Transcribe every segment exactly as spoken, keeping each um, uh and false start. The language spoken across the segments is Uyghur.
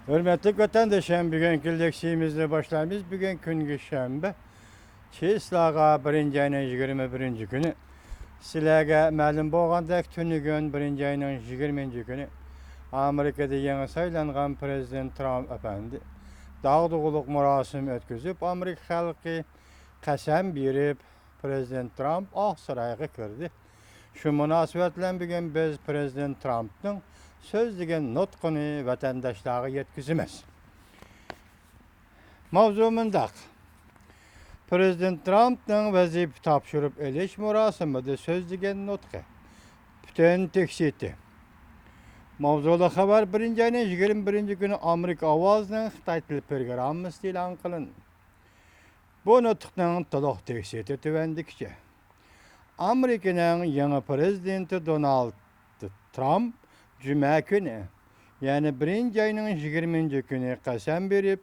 ھۆرمەتلىك ۋەتەندىشىم، بۈگۈنكى لېكسىيىمىزنى باشلايمىز. بۈگۈن كۈنگۈ شەنبە، چىسلاغا بىرىنچى ئاينىڭ يىگىرمە بىرىنچى كۈنى. سىلەرگە مەلۇم بولغاندەك، تۈنۈگۈن بىرىنچى ئاينىڭ يىگىرمىنچى كۈنى ئامېرىكىدا يېڭى سايلانغان پىرېزىدېنت ترامپ ئەپەندى داغدۇغىلىق مۇراسىم ئۆتكۈزۈپ، ئامېرىكا خەلقى قەسەم بېرىپ، پىرېزىدېنت ترامپ ئاقسارايغا كىردى. شۇ مۇناسىۋەت بىلەن بۈگۈن بىز پىرېزىدېنت ترامپنىڭ سۆزلىگەن نۇتقىنى ۋەتەنداشلارغا يەتكۈزىمىز. ماۋزۇ مۇنداق. پىرېزىدېنت ترامپنىڭ ۋەزىپە تاپشۇرۇپ ئېلىش مۇراسىمىدا سۆزلىگەن نۇتقى. پۈتۈن تېكىستى. ماۋزۇلۇق خەۋەر بىرىنچى ئاينىڭ يىگىرمە بىرىنچى كۈنى ئامېرىكا ئاۋازىنىڭ خىتاي تىل پروگراممىسىدا ئېلان قىلىندى. بۇ نۇتۇقنىڭ تولۇق تېكىستى تۆۋەندىكىچە. ئامېرىكىنىڭ يېڭى پىرېزىدېنتى دونالد ترامپ جۈمە كۈنى، يەنى بىرىنچى ئاينىڭ يىگىرمىنچى كۈنى قەسەم بېرىپ،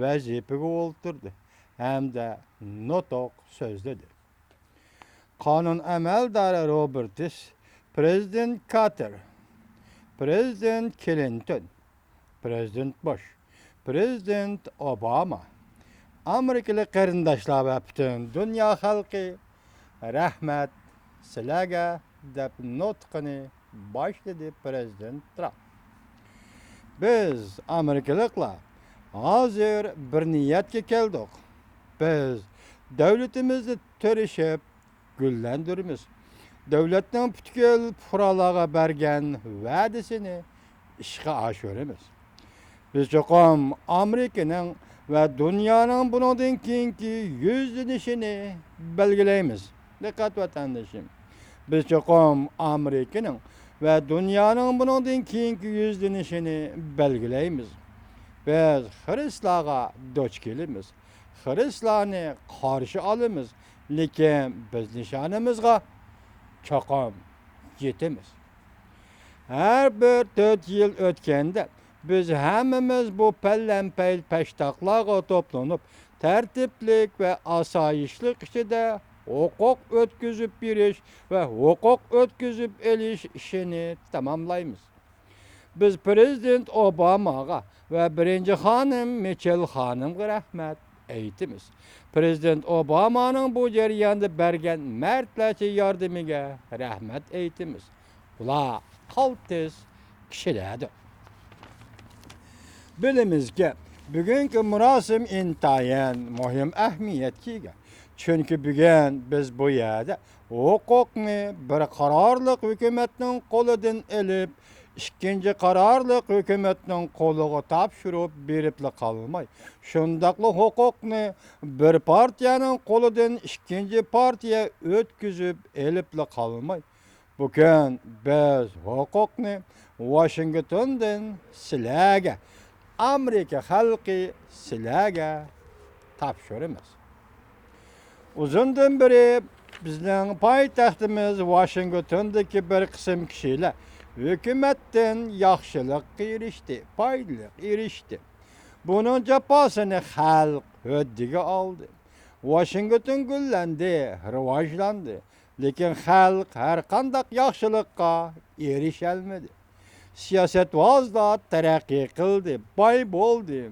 ۋەزىپىگە ئولتۇردى ھەمدە نۇتۇق سۆزلىدى. قانۇن ئەمەلدارى روبېرتس، پىرېزىدېنت كارتېر، پىرېزىدېنت كلىنتون، پىرېزىدېنت بۇش، پىرېزىدېنت ئوباما، ئامېرىكىلىق قېرىنداشلار ۋە پۈتۈن دۇنيا خەلقى، رەھمەت سىلەرگە، دەپ نۇتقىنى باشلىدى پىرېزىدېنت ترامپ. بىز، ئامېرىكىلىقلار، ھازىر بىر نىيەتكە كەلدۇق. بىز دۆلىتىمىزنى تىرىشىپ گۈللەندۈرىمىز. دۆلەتنىڭ پۈتكۈل پۇقرالارغا بەرگەن ۋەدىسىنى ئىشقا ئاشۇرىمىز. بىز چوقۇم ئامېرىكىنىڭ ۋە دۇنيانىڭ بۇنىڭدىن كېيىنكى يۈزلىنىشىنى بەلگىلەيمىز. دىققەت، ۋەتەندىشىم! بىز چوقۇم ئامېرىكىنىڭ ۋە دۇنيانىڭ بۇنىڭدىن كېيىنكى يۈزلىنىشىنى بەلگىلەيمىز. بىز خىرىسلارغا دۇچ كېلىمىز. خىرىسلارنى قارشى ئالىمىز، لېكىن بىز نىشانىمىزغا چوقۇم يېتىمىز. ھەر بىر تۆت يىل ئۆتكەندە، بىز ھەممىمىز بۇ پەلەمپەي پەشتاقلارغا توپلىنىپ، تەرتىپلىك ۋە ئاسايىشلىق ئىچىدە ھوقۇق ئۆتكۈزۈپ بېرىش ۋە ھوقۇق ئۆتكۈزۈپ ئېلىش ئىشىنى تاماملايمىز. بىز پىرېزىدېنت ئوباماغا ۋە بىرىنچى خانىم مىچېل خانىمغا رەھمەت ئېيتىمىز. پىرېزىدېنت ئوبامانىڭ بۇ جەرياندا بەرگەن مەردلەرچە ياردىمىگە رەھمەت ئېيتىمىز. ئۇلار قالتىس كىشىلەردۇر. بىلىمىزكى، بۈگۈنكى مۇراسىم ئىنتايىن مۇھىم ئەھمىيەتكە ئىگە. چۈنكى بۈگۈن بىز بۇ يەردە ھوقۇقنى بىر قارارلىق ھۆكۈمەتنىڭ قولىدىن ئېلىپ، ئىككىنچى قارارلىق ھۆكۈمەتنىڭ قولىغا تاپشۇرۇپ بېرىپلا قالماي، شۇنداقلا ھوقۇقنى بىر پارتىيەنىڭ قولىدىن ئىككىنچى پارتىيە ئۆتكۈزۈپ ئېلىپلا قالماي، بۇ كۈن بىز ھوقۇقنى ۋاشىنگتوندىن سىلەرگە، ئامېرىكا خەلقى، سىلەرگە تاپشۇرىمىز. ئۇزۇندىن بېرى بىزنىڭ پايتەختىمىز ۋاشىنگتوندىكى بىر قىسىم كىشىلەر ھۆكۈمەتتىن ياخشىلىققا ئېرىشتى، پايدىلىق ئېرىشتى. بۇنىڭ جاپاسىنى خەلق ھۆددىگە ئالدى. ۋاشىنگتون گۈللەندى، راۋاجلاندى. لېكىن خەلق ھەرقانداق ياخشىلىققا ئېرىشەلمىدى. سىياسەتۋازلار تەرەققىي قىلدى، باي بولدى.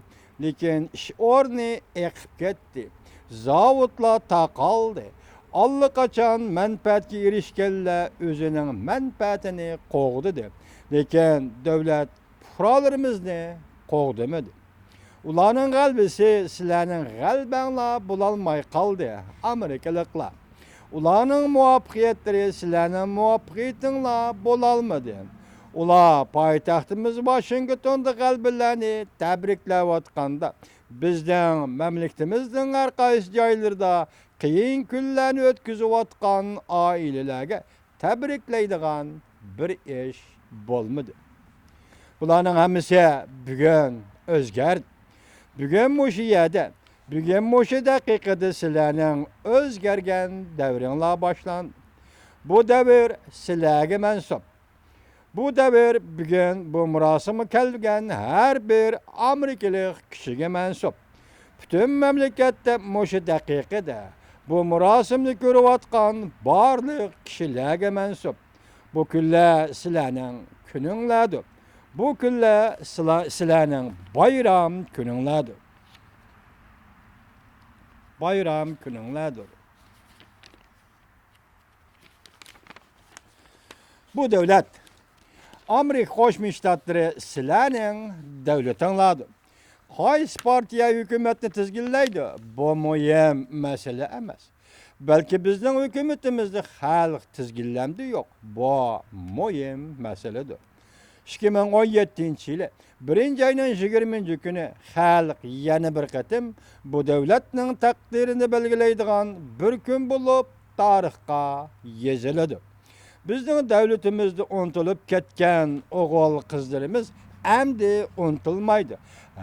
لېكىن ئىش ئورنى ئېقىپ كەتتى. زاۋۇتلار تاقالدى. ئاللىقاچان مەنپەئەتكە ئېرىشكەنلەر ئۆزىنىڭ مەنپەئەتىنى قوغدىدى. لېكىن دۆلەت پۇقرالىرىمىزنى قوغدىمىدى. ئۇلارنىڭ غەلىبىسى سىلەرنىڭ غەلىبەڭلار بولالماي قالدى، ئامېرىكىلىقلار. ئۇلارنىڭ مۇۋەپپەقىيەتلىرى سىلەرنىڭ مۇۋەپپەقىيىتىڭلار بولالمىدى. ئۇلار پايتەختىمىز ۋاشىنگتوندا غەلىبىلەرنى تەبرىكلەۋاتقاندا، بىزنىڭ مەملىكىتىمىزنىڭ ھەر قايسى جايلىرىدا قىيىن كۈنلەرنى ئۆتكۈزۈۋاتقان ئائىلىلەرگە تەبرىكلەيدىغان بىر ئىش بولمىدى. بۇلارنىڭ ھەممىسى بۈگۈن ئۆزگەردى. بۈگۈن مۇشۇ يەردە، بۈگۈن مۇشۇ دەقىقىدە سىلەرنىڭ ئۆزگەرگەن دەۋرىڭلار باشلاندى. بۇ دەۋر سىلەرگە مەنسۇپ. بۇ دەۋر بۈگۈن بۇ مۇراسىمغا كەلگەن ھەر بىر ئامېرىكىلىق كىشىگە مەنسۇپ. پۈتۈن مەملىكەتتە مۇشۇ دەقىقىدە بۇ مۇراسىمنى كۆرۈۋاتقان بارلىق كىشىلەرگە مەنسۇپ. بۇ كۈنلەر سىلەرنىڭ كۈنۈڭلاردۇر. بۇ كۈنلەر سىلا-، سىلەرنىڭ بايرام كۈنۈڭلاردۇر. بايرام كۈنۈڭلاردۇر. بۇ دۆلەت، ئامېرىكا قوشما شتاتلىرى سىلەرنىڭ دۆلىتىڭلاردۇر. قايسى پارتىيە ھۆكۈمەتنى تىزگىنلەيدۇ، بۇ مۇھىم مەسىلە ئەمەس. بەلكى بىزنىڭ ھۆكۈمىتىمىزنى خەلق تىزگىنلەمدۇ يوق، بۇ مۇھىم مەسىلىدۇر. ئىككى مىڭ ئون يەتتىنچى يىلى بىرىنچى ئاينىڭ يىگىرمىنچى كۈنى خەلق يەنە بىر قېتىم بۇ دۆلەتنىڭ تەقدىرىنى بەلگىلەيدىغان بىر كۈن بولۇپ تارىخقا يېزىلىدۇ. بىزنىڭ دۆلىتىمىزدە ئۇنتۇلۇپ كەتكەن ئوغۇل قىزلىرىمىز ئەمدى ئۇنتۇلمايدۇ.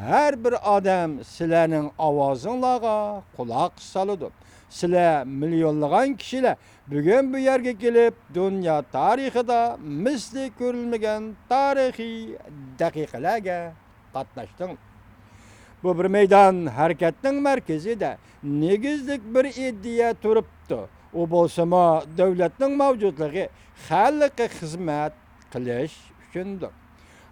ھەر بىر ئادەم سىلەرنىڭ ئاۋازىڭلارغا قۇلاق سالىدۇ. سىلەر مىليونلىغان كىشىلەر بۈگۈن بۇ يەرگە كېلىپ، دۇنيا تارىخىدا مىسلى كۆرۈلمىگەن تارىخىي دەقىقىلەرگە قاتناشتىڭ. بۇ بىر مەيدان ھەرىكەتنىڭ مەركىزىدە نېگىزلىك بىر ئىدىيە تۇرۇپتۇ. ئۇ بولسىمۇ دۆلەتنىڭ مەۋجۇتلۇقى خەلققە خىزمەت قىلىش ئۈچۈندۇر.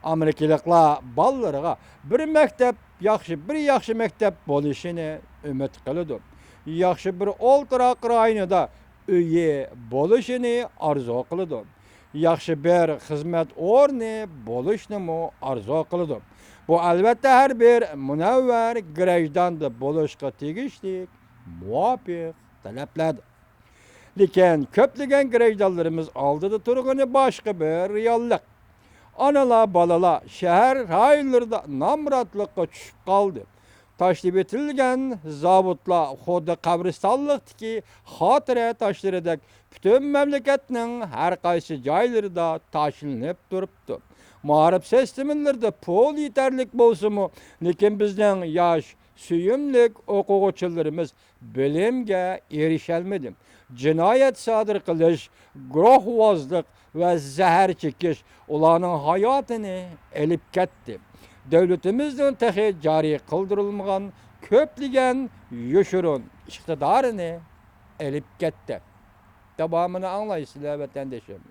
ئامېرىكىلىقلار بالىلىرىغا بىر مەكتەپ، ياخشى، بىر ياخشى مەكتەپ بولۇشىنى ئۈمىد قىلىدۇ. ياخشى بىر ئولتۇراق رايونىدا ئۆيى بولۇشىنى ئارزۇ قىلىدۇ. ياخشى بىر خىزمەت ئورنى بولۇشنىمۇ ئارزۇ قىلىدۇ. بۇ، ئەلۋەتتە، ھەر بىر مۇنەۋۋەر گىرەجداندا بولۇشقا تېگىشلىك مۇۋاپىق تەلەپلەردۇر. لېكىن كۆپلىگەن گىرەجدانلىرىمىز ئالدىدا تۇرغىنى باشقا بىر رېئاللىق. ئانىلار، بالىلار شەھەر رايونلىرىدا نامراتلىققا چۈشۈپ قالدى. تاشلىۋېتىلگەن زاۋۇتلار خۇددى قەبرىستانلىقتىكى خاتىرە تاشلىرىدەك پۈتۈن مەملىكەتنىڭ ھەر قايسى جايلىرىدا تاشلىنىپ تۇرۇپتۇ. مائارىپ سىستېمىلىرىدا پۇل يېتەرلىك بولسىمۇ، لېكىن بىزنىڭ ياش، سۆيۈملۈك ئوقۇغۇچىلىرىمىز بىلىمگە ئېرىشەلمىدى. جىنايەت سادىر قىلىش، گۇرۇھۋازلىق ۋە زەھەر چېكىش ئۇلارنىڭ ھاياتىنى ئېلىپ كەتتى. دۆلىتىمىزنىڭ تېخى جارى قىلدۇرۇلمىغان كۆپلىگەن يوشۇرۇن ئىقتىدارىنى ئېلىپ كەتتى. داۋامىنى ئاڭلايسىلەر، ۋەتەندىشىم.